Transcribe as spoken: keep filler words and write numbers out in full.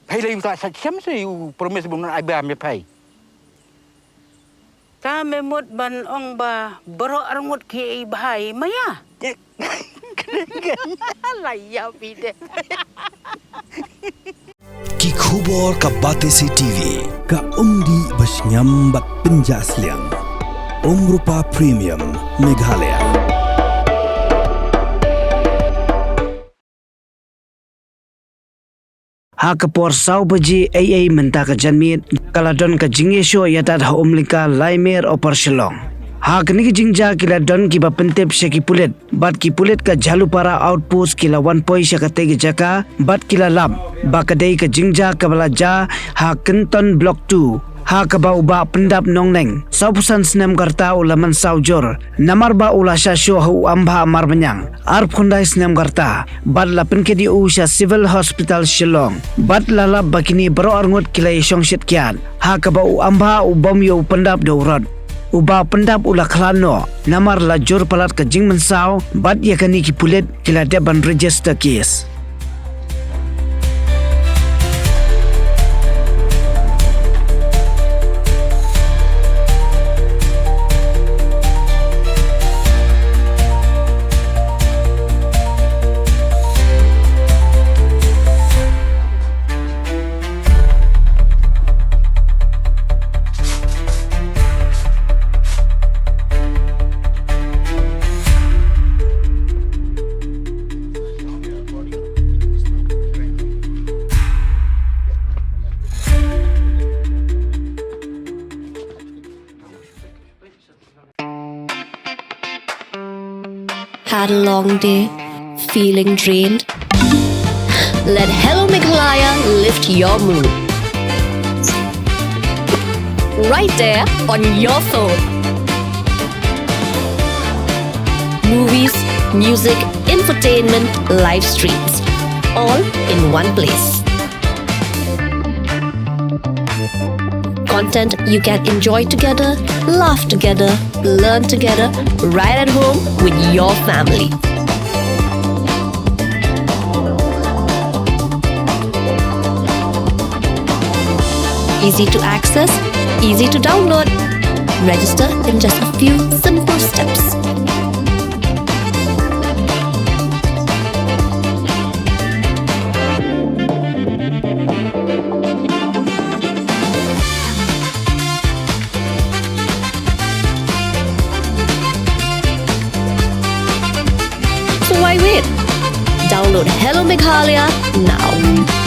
Phai lei u ta sa chem se u promise bun ai ba me phai. Ta me mut ban ong ba baroh arngut ki ei bhai maya. La ya bide. Ki khubor ka Batesi T V, ka umdih ba sngewbha bad pynjah sliang. Umrupa Premium Meghalaya. Ha ka por saw baje ei ei mynta ka janmiet, ka la don ka jingïashoh ïadat ha Umlingka Laimer Upper Shillong. Ha kane ka jingjia ki la don kiba pyntip sha ki pulit, bad ki pulit ka Jhalupara Outpost ki la wan poi sha katei ka jaka, bad ki la lap ba ka dei ka jingjia kaba la jia ha Kynton Block two, ha kaba u Bah Pyndap Nongneng, sawphew san snem ka rta, u la mynsaw jur namar ba u la shah shoh ha u ambah marmyniang arphew khyndai snem ka rta, bad la pynkit ïa u sha Civil Hospital Shillong, bad la lap ba kine baroh arngut ki la ïashong shit kiad, ha kaba u ambah u bam ïa u Pyndap da u rod. U Bah Pyndap u la khlad noh namar la jur palat ka jingmynsaw, bad ïa kane ki pulit ki la dep ban register case. Had a long day? Feeling drained? Let Hello Meghalaya lift your mood. Right there on your phone. Movies, music, infotainment, live streams, all in one place. Content you can enjoy together, laugh together, learn together, right at home with your family. Easy to access, easy to download. Register in just a few simple steps. So why wait? Download Hello Meghalaya now.